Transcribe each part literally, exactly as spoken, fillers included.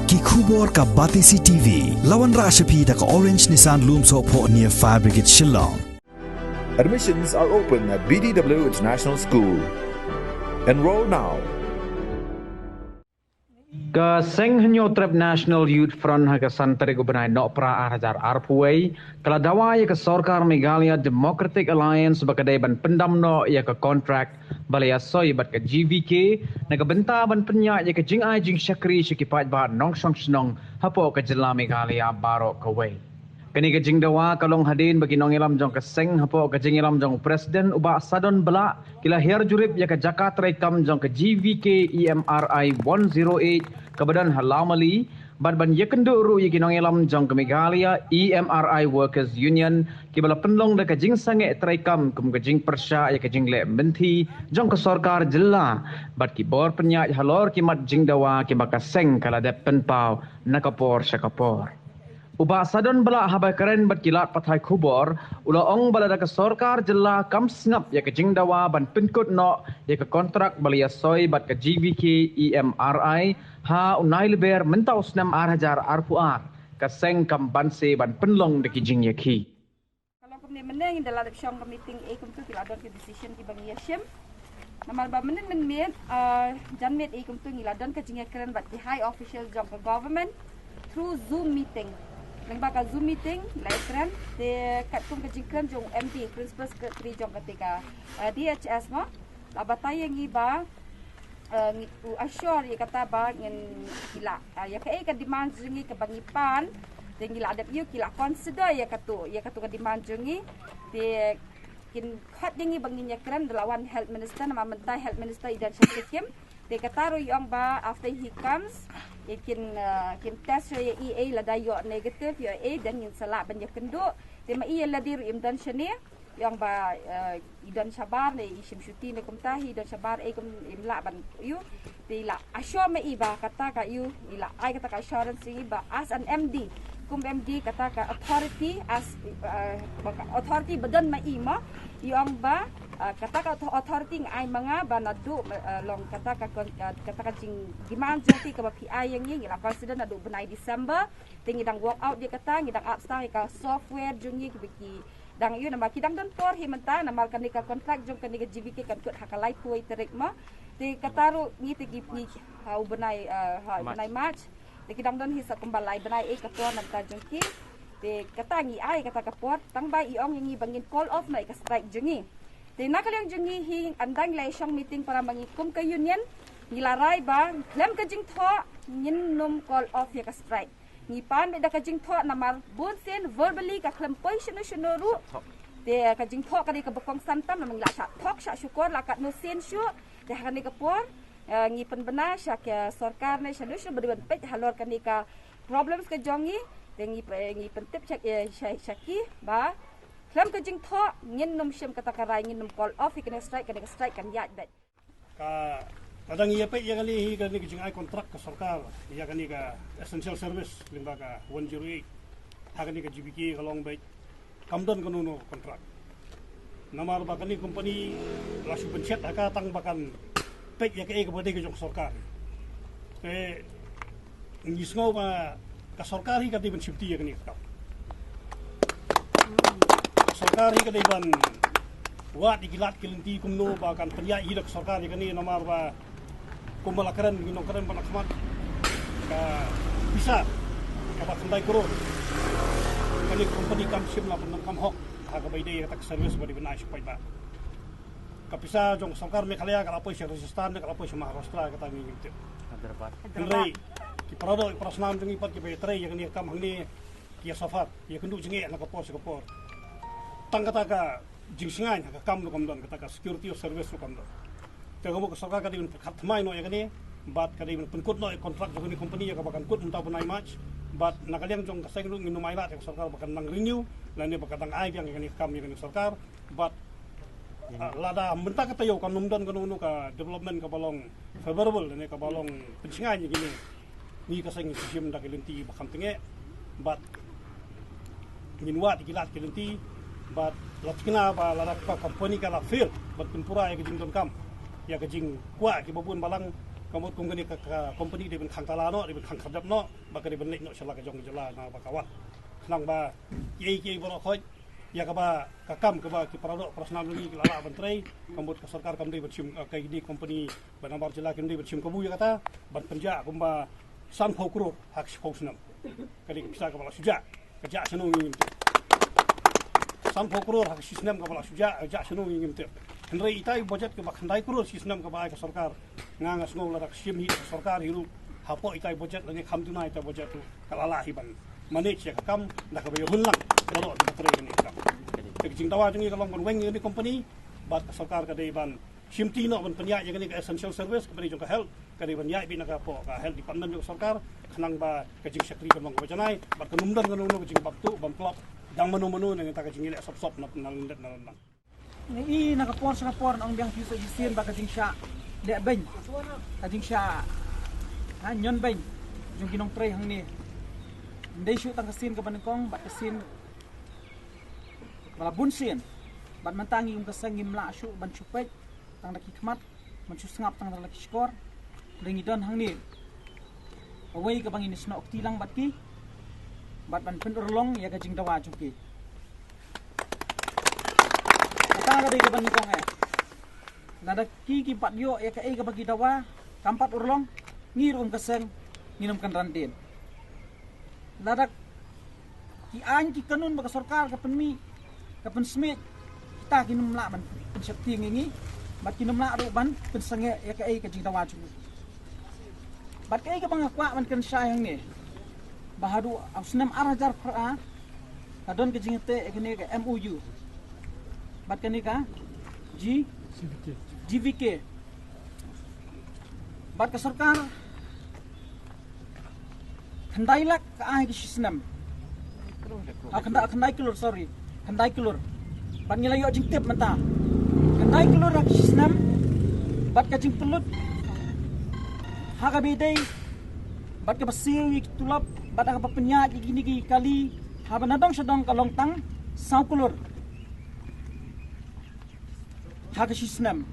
Ki khubor ka Batesi T V. La wanrah sha phi da ka Orange Nissan Lumsohphoh near Fire Brigade Shillong. Admissions are open at B D W International School. Enroll now. Ka Seng Hynñiewtrep National Youth Front ha ka san tarik u bnai Nohprah ar hajar arphew wei ka la dawa ïa ka sorkar Meghalaya Democratic Alliance ba ka dei ban pyndam noh ïa ka kontrak ba la ïasoi bad ka G V K na ka bynta ban pynïaid ïa ka jingai jingshakri sha ki paidbah nongshong shnong hapoh ka jylla Meghalaya baroh kawei. Kane ka jingdawa ka long hadien ba ki nongïalam jong ka seng hapoh ka jingïalam jong u President u Bah Sadon Blah ki la hiar jurip ïa ka jaka treikam jong ka G V K E M R I one zero eight kaba don ha Lawmali, bad ban ïakynduh ruh ïa ki nongïalam jong ka Meghalaya E M R I Workers Union kiba la pynlong da ka jingsangeh treikam kum ka jingpyrshah ïa ka jingleh mynthi jong ka sorkar jylla bad ki bor pynïaid halor ki mat jingdawa kiba ka seng ka la dep pynpaw na ka por sha ka por. U Bah Sadon Blah haba kren bad ki lad pathai khubor u la ong ba lada ka sorkar jylla kam sngap ïa ka jingdawa ban pynkut noh ïa ka kontrak ba la ïasoi bad ka G V K E M R I ha u Nailber mynta u snem ar hajar arphew ar, ka seng kam banse ban pynlong da ki jingïakhih. Ka long kumne mynne, ngi da la dep shong ka meeting, eh, kumtu ki la don ki decision kiba ngi ïa shim. Namar ba mynne mynmiet, ah, janmiet, eh, kumtu ngi la don ka jingïakren bad ki high official jong ka government through Zoom meeting. Lyngba ka Zoom meeting la ïakren, te katkum ka jingkren jong M D, Principal Secretary jong kata ka, ah, D H S mo. La batai ïa ngi ba, eh, ngi, u assure ïa kata ba ngin, ki la, eh, ïa kaei ka demand jong ngi kaba ngi pan, te ngi la dep ïoh, ki la consider ïa katu, ïa katu ka demand jong ngi. Te kin khot ïa ngi ba ngin ïakren da la wan Health Minister, namar mynta Health Minister i don sha Sikkim. Te kata ruh i ong ba after he comes, i kin, eh, kin test ïa i, eh, lada ïoh negative ïa i, then ngin sa lah ban ïakynduh. Te ma i ïa lade ruh im don shane. I ong ba, eh, i don shabar ne i shim shuti ne kumta hi, i don shabar, eh, kum im lah ban ïoh. Te i la assure ma i ba kata ka ïoh, i la ai kata ka assurance ïa i ba as an M D, kum M D kata ka authority, as, eh, ba ka authority ba don ma i mo. I ong ba, eh, kata ka author-, authority nga ai ma nga ba naduh, eh, long kata ka kon-, eh, kata ka jing demand jong phi kaba phi ai ïa ngi, ngi la consider naduh bnai December. Te ngi dang work out ïa kata, ngi dang ap sdang ïa ka software jong ngi kiba ki dang ïoh, namar ki dang don por hi mynta, namar kane ka contract jong kane ka G V K kan kut ha ka laiphew tarik mo. Te kata ruh ngi te ki, ngi, ha u bnai, eh, ha u bnai March. Te ki dang don hi sa kumba lai bnai, eh, ka por na bynta jong ki. Te kata ngi ai kata ka por, tang ba i ong ïa ngi ba ngin call off noh ïa ka strike jong ngi. Te na ka liang jong ngi hi, ynda ngi la ïa shong meeting para ma ngi kum ka union, ngi la rai ba khlem ka jingthoh ngin nym call off ïa ka strike. Ngi pan beit da ka jingthoh namar bun sien verbally ka khlem poi shano shano ruh. Te ka jingthoh ka dei kaba kongsan tam, namar ngi la shah thok shah shukor la katno sien shuh. Te ha kane ka por, eh, ngi pynbna sha ka sorkar ne shano shano ba dei ban peit halor kane ka problems ka jong ngi. Te ngi pe-, ngi pyntip sha, eh, sha, sha ki ba khlem ka jingthoh ngin nym shim kata ka rai, ngin nym call off ïa kane ka strike, kane ka strike kan ïaid beit. Ka, ka dang ïa peit ïa kane hi, kane ka jingai kontrak ka sorkar ïa kane ka essential service lyngba ka one zero eight. Ha kane ka G V K ka long beit kam don kano kano kontrak. Namar ba kane company la shu pynshet ha ka tang ba kan peit ïa kaei kaba dei ka jong sorkar. Te ngi sngew ba ka sorkar hi ka dei ban shimti ïa kane ka kam. Ka sorkar hi ka dei ban wad ïa ki lad ki lynti kumno ba kan pynïaid hi da ka sorkar ïa kane, namar ba kumba la kren ki nongkren ba na khmat, ka pisa kaba khyndai klur kane ka company kam shim na pyndonkam hok ha kaba ïadei ïa kata ka service ba dei ban ai sha ki paidbah. Ka pisa jong ka sorkar Meghalaya ka la poi sha Rajasthan ne ka la poi sha Maharashtra, kata ngi ngim tip. Hyderabad. Hynrei ki para doh, ki para snam jong ngi pat kiba ïatrei ïa kane ka kam hangne ki ïa suffer, ki ïa kynduh jingeh na ka por sha ka por. Tang kata ka jingshngaiñ ha ka kam ruh kam don, kata ka security of service ruh kam don. Te ka mut ka sorkar ka dei ban pyrkhat thymmai noh ïa kane bad ka dei ban pynkut noh ïa ka kontrak jong kane ka company ïa kaba kan kut mynta u bnai March. Bad na ka liang jong ka seng ruh ngin ym ailad ïa ka sorkar ba kan nang renew lane ba kan nang ai biang ïa kane ka kam ïa kane ka sorkar. Bad, ah, lada mynta ka taïew kan ym don kano kano ka development kaba long favorable ne kaba long pynshngaiñ ïa kine, ngi ka seng ngi shim da ki lynti ba kham tyngeh. Bad ngin wad ïa ki lad ki lynti bad la thikna ba lada ka company ka la fail ban pynpura ïa ka jingdonkam, ïa ka jingkwah kiba bun balang, Ka mut kum kane ka, ka company dei ban khang tala noh, dei ban khang khyrdep noh, ba ka dei ban leit noh sha la ka jong ka jylla na ba ka wan. Khnang ba kiei kiei baroh khoit ïa kaba ka kam kaba ki para doh para snam jong ngi ki la lah ban trei, ka mut ka sorkar kam dei ban shim, eh, ka dei company ba nambar jylla kam dei ban shim kabu ïa kata, ban pynjah kumba sanphew klur ha ka shiphew snem. Ka dei ka pisa kaba la shu jah. Ka jah shano ngi ngim tip. Sanphew klur ha ka shi snem kaba la shu jah, ka jah shano ngi ngim tip. Hynrei ita i budget kaba khyndai klur shi snem kaba ai ka sorkar. Nga nga sngew lada ka shim hi ka sorkar hi ruh, hapoh ita i budget lane kham duna ita i budget ruh, ka la lah hi ban manage ïa ka kam da kaba ïahun lang baroh kiba trei kane ka kam. Te ka jingdawa jong ngi ka long ban weng ïa kane company bad ka sorkar ka dei ban shimti noh ban pynïaid ïa kane ka essential service kaba dei jong ka health, ka dei ban ïaid beit na ka hapoh ka health department jong ka sorkar, khnang ba ka jingshakri kan long kaba janai bad kan ym don kano kano ka jingbam tuh bam klop dang mano mano na ka bynta ka jingïaleh sop sop na na lyndet na lyndang. Ngi i na ka por sha ka por, ngi ong biang phi sa shisien ba ka jingshah leh beiñ, ka jingshah, ha, ñion beiñ jong ki nongtrei hangne. Ym dei shuh tang ka sien kaba nyngkong bad ka sien ba la bun sien. Bad mynta ngi kum ka seng ngim lah shuh ban shu peit tang da ki khmat, ban shu sngap tang da la ki shkor. Hynrei ngi don hangne kawei kaba ngin ïasnoh kti lang bad ki, bad ban pynurlong ïa ka jingdawa jong ki. Kata ka dei kaba nyngkong eh. Lada ki ki pat ïoh ïa kaei kaba ki dawa kam pat urlong, ngi ruh kum ka seng ngin ym kynran dien. Lada ki aiñ ki kanun ba ka sorkar ka pynmih, ka pynsmit, kita kin ym lah ban pynshakti ïa ngi, bad kin ym lah ruh ban pynsangeh ïa kaei ka jingdawa jong ngi. Bad kaei kaba nga kwah ban kren shai hangne, ba haduh u snem ar hajar phra ka don ka jingïateh ïa kane ka M O U bad kane ka G, G V K. Bad ka sorkar khyndai lak ka ai ka shi snem. Ah, khyndai, khyndai klur, sorry. Khyndai klur. Bad ngi la ïoh jingtip mynta. Khyndai klur ha ka shi snem. Bad ka jingpynlut ha kaba ïadei bad kaba siew ïa ki tulop bad ha kaba pynïaid ïa kine ki kali haba na dong sha dong ka long tang saw klur ha ka shi snem.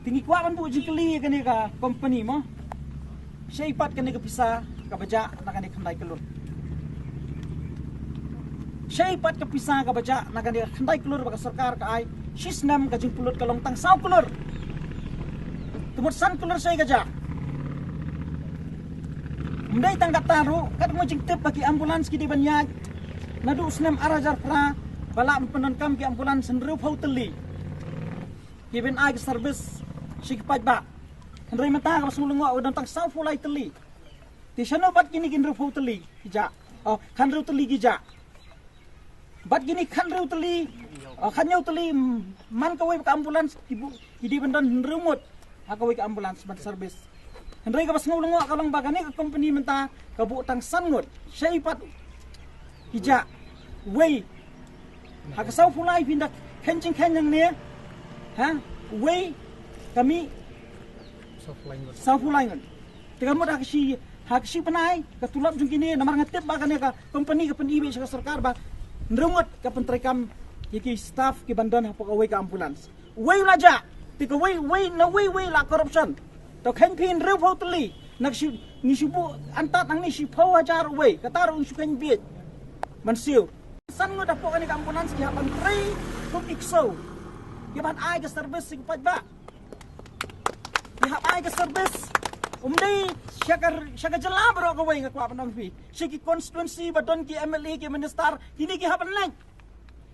Te ngi kwah ban buh jingkylli ïa kane ka company mo, shaei pat kane ka pisa kaba jah na kane ka khyndai klur? Shaei pat ka pisa kaba jah na kane ka khyndai klur ba ka sorkar ka ai shi snem, ka jingpynlut ka long tang saw klur? Te mut san klur shaei ka jah? Ym dei tang kata ruh, katkum ka jingtip ba ki ambulance ki dei ban ïaid naduh u snem ar hajar phra ba la pyndonkam ki ambulance hynriewphew tylli kiba ai ka service sha ki paidbah. Hynrei mynta kaba sngewlyngngoh ka don tang sawphew lai tylli. Te shano pat kine ki hynriewphew tylli ki jah? Oh, khathynriew tylli ki jah. Bad kine khathynriew tylli, oh, khathynñiew tylli, mm, man kawei ka ambulance ki buh, ki dei ban don hynriew ngut ha kawei ka ambulance ban service. Hynrei kaba sngewlyngngoh ka long ba kane ka company mynta ka buh tang san ngut. Shaei pat ki jah? Wei ha ka sawphew lai phin da kheiñ jingkheiñ hangne, ha? Wei ka mih sawphew lai ngut. Te ka mut ha ka shi, ha ka shi bnai ka tulop jong kine, namar nga tip ba kane ka company ka pyni beit sha ka sorkar ba hynriew ngut ka pyntreikam ïa ki staff ki ban don hapoh kawei ka ambulance. Wei la jah? Te kawei, wei na wei, wei la corruption? To kheiñ phi hynriewphew tylli, na ka shi, ngi shu buh antad nangne shiphew hajar wei, kata ruh ngi shu kheiñ bieit ban siew. San ngut hapoh kane ka ambulance ki hap ban trei kum i ksew, ki ban ai ka service sha ki paidbah. Ki hap ai ka service. Ym dei sha ka, sha ka jylla baroh kawei, nga kwah ban ong phi, sha ki constituency ba don ki M L A, ki minister, kine ki hap ban leit.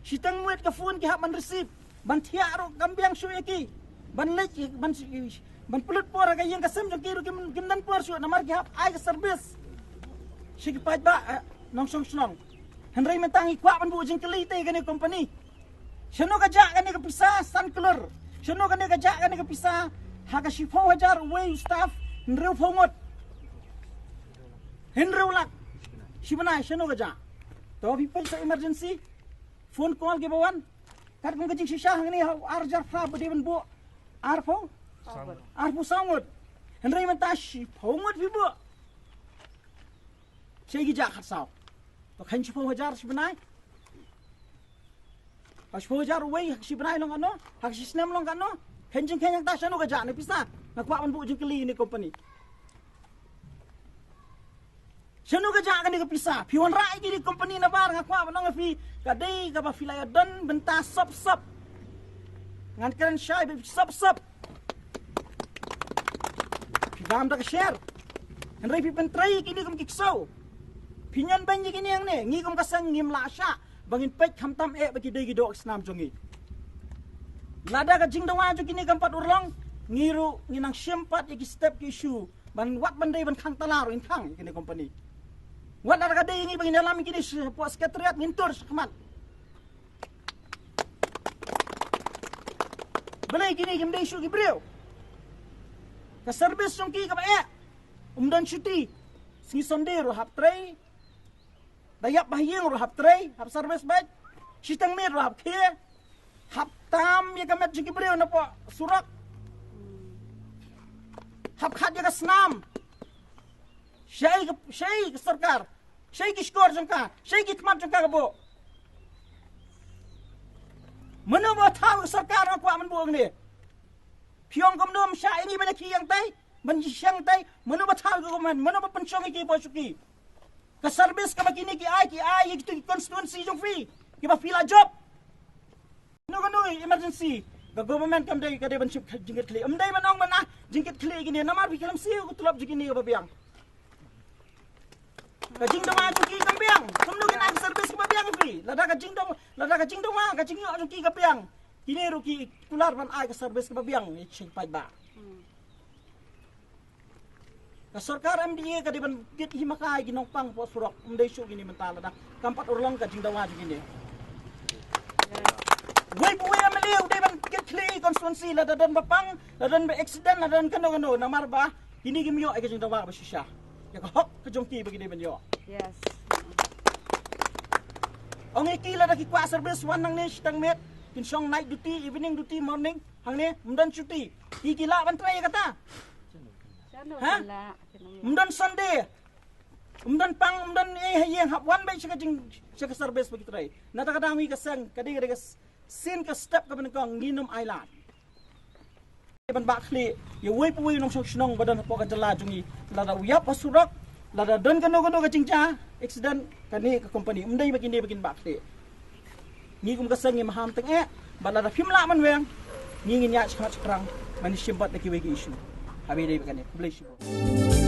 Shiteng wit ka phone ki hap ban receive, ban thiah ruh kam biang shuh ïa ki. Ban leit, ban, ban pynlut por ha ka ïing ka sem jong ki ruh kim, kim don por shuh, namar ki hap ai ka service sha ki paidbah, eh, nongshong shnong. Hynrei mynta ngi kwah ban buh jingkylli te kane company. Shano ka jah kane ka pisa san klur? Shano kane ka jah kane ka pisa ha ka shiphew hajar wei u staff hynriewphew ngut? Hynriew lak shi bnai, shano ka jah? To phi peit sa emergency phone call kiba wan. Katkum ka jingshisha hangne ha u ar hajar phra ba dei ban buh arphew, arphew saw ngut. Hynrei mynta shiphew ngut phi buh. Shaei ki jah khatsaw? To kheiñ shiphew hajar shi bnai. Ba shiphew hajar wei ha ka shi bnai long katno, ha ka shi snem long katno? Kheiñ jingkheiñ hangta, shano ka jah kane pisa? Nga kwah ban buh jingkylli ïa kane company. Shano ka jia kane ka pisa? Phi wanrah ïa kine ki company nabar, nga kwah ban ong ïa phi, ka dei kaba phi la ïa don bynta sop sop. Ngan kren shai ba phi sop sop. Phi bam da ka sher. Hynrei phi pyntrei ïa kine kum ki ksew. Phi ñion beiñ ïa kine hangne, ngi kum ka seng ngim lah shah ba ngin peit khamtam eh ba ki dei ki doh ki snam jong ngi. Lada ka jingdawa jong kine kam pat urlong, ngi ruh ngi nang shim pat ïa ki step ki issue. Ban wat ban dei ban khang tala ruh ngin khang ïa kine company. Wat lada ka dei ïa ngi ba ngin ïalam ïa kine sha pdeng secretariat ngin tur shakhmat. Balei kine kim dei shuh ki briew? Ka service jong ki kaba eh. Um don shuti. Sngi Sunday ruh hap trei. Da ïap ba ha ïing ruh hap trei, hap service bad. Shiteng miet ruh hap khie. Hap tam ïa ka met jong ki briew na pdeng surok. Hap khat ïa ka snam. Shaei ka, shaei ka sorkar. Shaei ki shkor jong ka, shaei ki khmat jong ka ka buh. Mano ba thaw ka sorkar nga kwah ban buh hangne? Phi ong kumno, ym shah ïa ngi ban ïa ki ïeng tai, ban ïa shang tai, mano ba thaw ka government, mano ba pynshong ïa ki ba shuki? Ka service kaba kine ki ai, ki ai ïa kito ki constituency jong phi kiba phi la jop. Kano kano emergency, ka government kam dei, ka dei ban shim jingkitkhlieh. Ym dei ban ong ban ah jingkitkhlieh ïa kine, namar phi khlem siew ka tulop jong kine kaba biang. Ka jingdawa jong ki kam biang. Kumno kin ai ka service kaba biang ïa phi? Lada ka jingdawa, lada ka jingdawa, ka jingïoh jong ki ka biang, kine ruh ki kular ban ai ka service kaba biang ïa ki paidbah. Ka sorkar M D A ka dei ban kit hi maka ïa ki nongpang pdeng surok, ym dei shuh kine mynta lada kam pat urlong ka jingdawa jong kine. Wei pa wei M L A u dei ban kit khlieh ïa ki constituency, lada don ba pang, lada don ba accident, lada don kano kano, namar ba kine kim ïoh ïa ka jingdawa ba shisha ïa ka hok ka jong ki ba ki dei ban ïoh. Yes. Ong ïa ki lada ki kwah service wan nangne shiteng miet, kin shong night duty, evening duty, morning, hangne ym don shuti. Ki ki lah ban trei ïa kata? Shano Ha? Ki lah, shano ki Ym don Sunday. Ym don pang, ym don eh ha ïing, hap wan beit sha ka jing, sha ka service ba ki trei. Na kata ka daw ngi ka seng, ka dei, ka dei ka s-, sien ka step kaba nyngkong, ngin ym ailad ban bah khlieh ïa uwei pa uwei u nongshong shnong ba don hapoh ka jylla jong ngi. Lada u ïap ha surok, lada don kano kano ka jingjia accident, kane ka company ym dei ba kine ba kin bah khlieh. Ngi kum ka seng ngi maham teng eh, bad lada phim lah ban weng, ngi ngin ïaid shakhmat shaphrang ban shim bad da kiwei ki issue. Haba ïadei bad kane, khublei shibun.